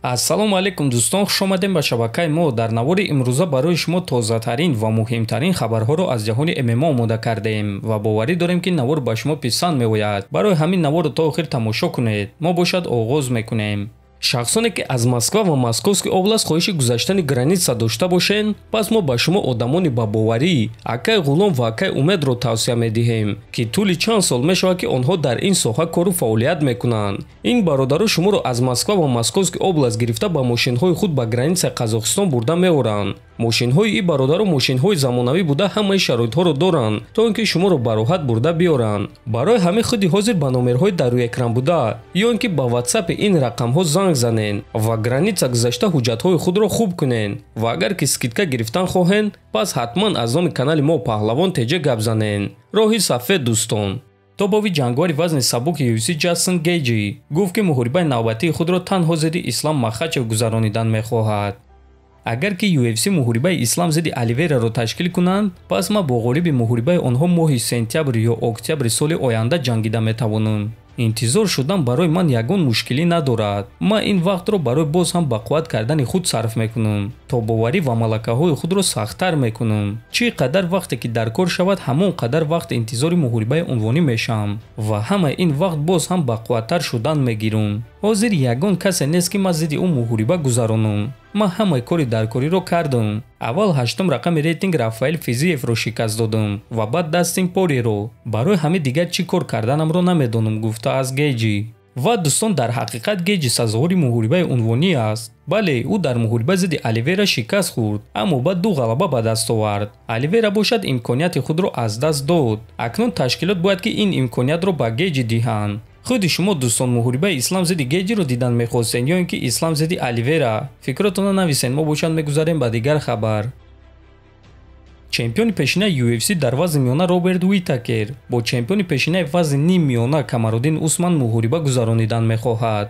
Ассалому алайкум дӯстон, хуш омадем ба шабакаи мо. Дар навори имрӯза барои шумо тозатарин ва муҳимтарин хабарҳоро аз ҷаҳони ММА омода кардаем ва боварӣ дорем, ки навор ба шумо писанд меояд. Барои ҳамин наворро то охир тамошо кунед. Мо бошад оғоз мекунем. Шахсоне ки аз Москва ва Московский область хоҳиши гузаштани граница дошта бошед, пас мо ба шумо одамони ба боварӣ, акай Ғулом ва акай Умедро тавсия медиҳем, ки тӯли чанд сол мешавад, ки онҳо дар ин соҳа кору фаъолият мекунанд. Ин бародаро шуморо аз Москва ва Московский область гирифта, ба мошинҳои худ ба границаи Қазоқистон бурда меоранд. Мошинҳои ин бародаро мошинҳои замонавӣ буда, ҳамаи шароитҳоро доранд, то ин ки шуморо ба роҳат бурда биёранд. Барои ҳамин худи ҳозир ба номерҳои дар рӯи экран буда ё ин ки ба ватсапи ин рақамҳо занг занен ва граница гузашта ҳуҷҷатҳои худро хуб кунен. Ва агар ки скидка гирифтан хоҳен, пас ҳатман аз номи канали мо Паҳлавон Теҷа гап занен. Роҳи сафед, дӯстон. Топовый ҷангвари вазни сабуки UFC Ҷастин Гейҷи гуфт, ки муҳорибаи навбатии худро танҳо зидди Ислам Махачев гузаронидан мехоҳад. Агар ки UFC муҳорибаи Ислам зидди Оливейраро ташкил кунанд, пас ман бо ғолиби муҳорибаи онҳо моҳи сентябр ё октябри соли оянда ҷангида метавонам. Интизор шудан барои ман ягон мушкилӣ надорад. Ман ин вақтро барои боз ҳам бақувват кардани худ сарф мекунам, тобоварӣ ва малакаҳои худро сахттар мекунам. Чӣ қадар вақте ки дар кор шавад, ҳамон қадар вақт интизори муҳорибаи унвонӣ мешавам ва ҳамаи ин вақт боз ҳам бақувваттар шудан мегирам. Ҳозир ягон касе нест, ки ман зидди ӯ муҳориба гузаронам. Ман ҳамаи кори даркориро кардам. Аввал ҳаштум рақами рейтинг Рафаэл Физиевро шикаст додам ва баъд Дастин Порьеро. Барои ҳамин дигар чӣ кор карданамро намедонам, гуфтааст Гейҷи. Ва дӯстон, дар ҳақиқат Гейҷи сазовори муҳорибаи унвонӣ аст. Бале, ӯ дар муҳориба зидди Оливейра шикаст хӯрд, аммо баъд ду ғалаба ба даст овард. Оливейра бошад имконияти худро аз даст дод. Акнун ташкилот бояд ки ин имкониятро ба Гейҷи диҳанд. Худи шумо, дӯстон, муҳорибаи Ислам зидди Гейҷиро дидан мехостед ё ин ки Ислам зидди Оливейра? Фикротонро нависед, мо бошад мегузарем ба дигар хабар. Чемпиони пешинаи UFC дар вазни миёна Роберт Уитакер бо чемпиони пешинаи вазни ним миёна Камаруддин Усман муҳориба гузаронидан мехоҳад.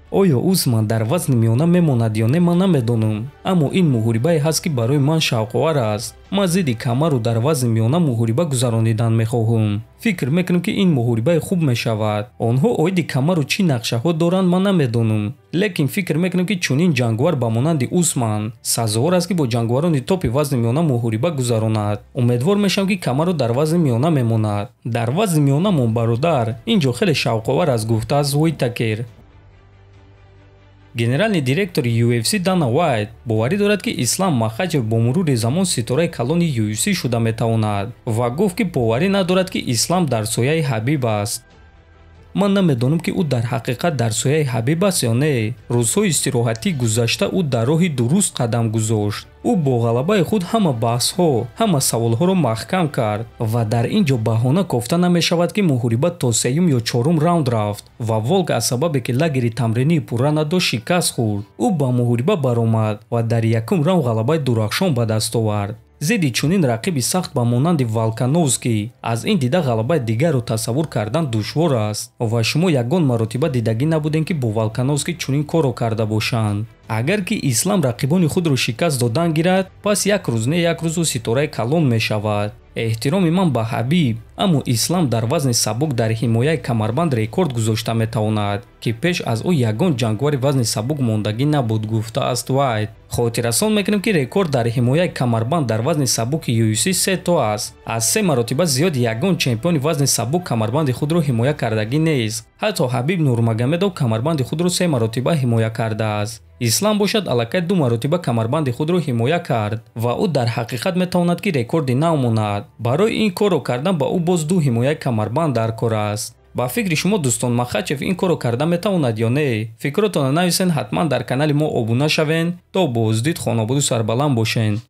Оё Усман дар вазни миёна мемонад ё не, ман намедонам, аммо ин муҳорибае ҳаст, ки барои ман шавқовар аст. Ман зидди Камару дар вазни миёна муҳориба гузаронидан мехоҳам. Фикр мекунам, ки ин муҳорибаи хуб мешавад. Онҳо оиди Камару чӣ нақшаҳо доранд, ман намедонам, лекин фикр мекунам, ки чунин ҷангвар ба монанди Усман сазовор аст, ки бо ҷангварони топи вазни миёна муҳориба гузаронад. Умедвор мешавам, ки Камару дар вазни миёна мемонад. Дар вазни миёна мон, бародар, ин ҷо хеле шавқовар аст, гуфтааст Уитакер. Генеральный директори UFC Дана Уайт боварӣ дорад, ки Ислам Махачев бо мурури замон ситораи калони UFC шуда метавонад ва гуфт, ки боварӣ надорад, ки Ислам дар сояи Ҳабиб аст. Ман намедонам, ки ӯ дар ҳақиқат дар сояи Ҳабиб аст ё не. Рӯзҳои истироҳатӣ гузашта ӯ дар роҳи дуруст қадам гузошт. Ӯ бо ғалабаи худ ҳама баҳсҳо, ҳама саволҳоро маҳкам кард ва дар ин ҷо баҳона кофта намешавад, ки муҳориба то сеюм ё чорум раунд рафт ва Волк аз сабабе ки лагери тамринии пурра надошт, шикаст хӯрд. Ӯ ба муҳориба баромад ва дар якум раунд ғалабаи дурахшон ба даст овард. Зидди чунин рақиби сахт ба монанди Волкановский аз ин дида ғалабаи дигарро тасаввур кардан душвор аст ва шумо ягон маротиба дидагӣ набудем, ки бо Волкановский чунин корро карда бошанд. Агар ки Ислам рақибони худро шикаст додан гирад, пас як рӯз не як рӯз ӯ ситораи калон мешавад. Эҳтироми ман ба Ҳабиб, аммо Ислам дар вазни сабук дар ҳимояи камарбанд рекорд гузошта метавонад, ки пеш аз ӯ ягон ҷангвари вазни сабук мондагӣ набуд, гуфтааст Вайт. Хотиррасон мекунем, ки рекорд дар ҳимояи камарбанд дар вазни сабуки UFC се то аст. Аз се маротиба зиёд ягон чемпиони вазни сабук камарбанди худро ҳимоя кардагӣ нест. Ҳатто Ҳабиб Нурмагомедов камарбанди худро се маротиба ҳимоя кардааст. Ислам бошад аллакай ду маротиба камарбанди худро ҳимоя кард ва ӯ дар ҳақиқат метавонад, ки рекорди нав монад. Барои ин корро кардан ба ӯ боз ду ҳимояи камарбанд дар кор аст. Ба фикри шумо, дӯстон, Махачев ин корро карда метавонад ё не? Фикротонро нависен, ҳатман дар канали мо обуна шавен. То боздид, хонободу сарбаланд бошен.